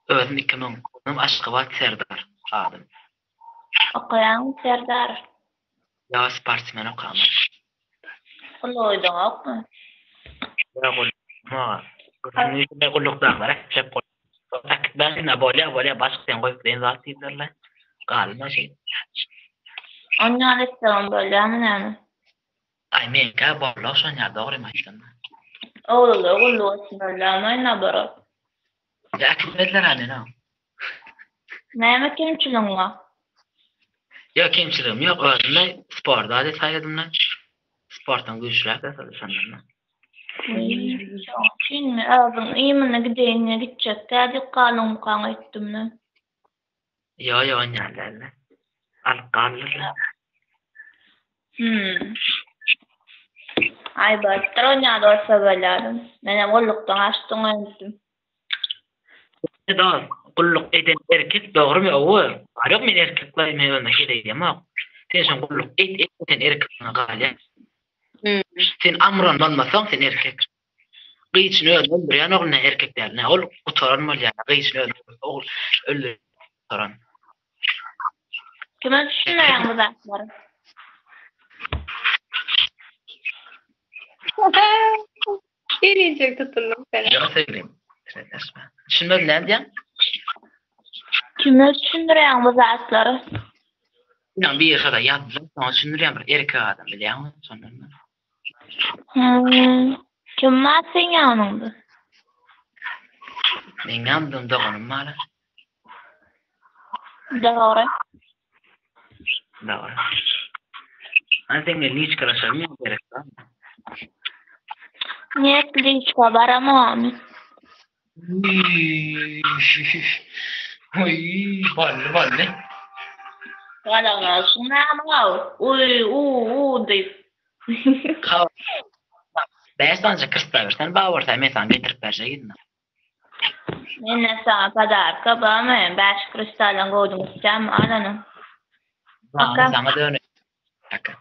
Özüm 2000. Özüm Aşgabat Serdar adym. Okaýaňmy Serdar? Ýa sportsmen okamak. Gulluk edeňokmy? Ýa gulluk. Götüni gullukdakylara äkitjek bol. Äkitmän ine bolýa bolýa başyk sen goýup gideýin zat diýdilerle. Galma şeýdip. Onýan etseňem bolýamy näme? Aý meňkä bollag şonýa dogrymy aýtsam. Oglular gulluk etmeliami naborot. Ýa äkitmediler-ä meni. Näme kemçiligiň bar? Ýok kemçiligim ýok özüme sporda diýip saýladym men. Sportdan güýçliräk ýasady şondan men. Şoň üçinmi özüň ýymyna gideýin diýip gitjek däl diýip galyňmykaň öýtdüm men. Ýok ýok onýan däldi. Alyp galdylar. Hmm. Aý barypdyr onýan bolsa bolýadym. Menem gullukdan gaçdyň öýtdüm. Dost, gulluk eden erkek dogrymy owo? Bar ýok men erkekler men özüme heleý diýemok. Sen şoň gulluk et et sen erkekligiňe galýaň. Sen amran bolmasaň sen erkek. Gyýçyny özüni öldürýän ogul ne erkek däl ne ol gutaran bolýar gyýçyny özüni ogul öldür gutaran. Kime düşünmeýäň bu zatlary? Gelinjek tutuldum sen. Ýok söýgülim. Düşünmedim näme diýýäň? Kime düşündirýäň bu zatlary? Ýa bir şoda ýazdym, soňa düşündirýän bir erkek adam bilýäňmi şondan. Hmm. Kim bar seň ýanyňda? Meň ýanymda doganym bar. Dogry. Dogry. Ana sen bilen liçkalaşalım ýa gerek barmy? Net liçka baramam. Oý, boldy, boldy. Galaňaşyň näme gaw? Uý, u, u diýip. Bäş sanyja kristal bersen, bar bolsa men saňa getirip berjek indi. Menden saňa podarka barmy? Bäş kristalyň gowudyny islämi? Al ony. Saňa, saňa döne. Aka.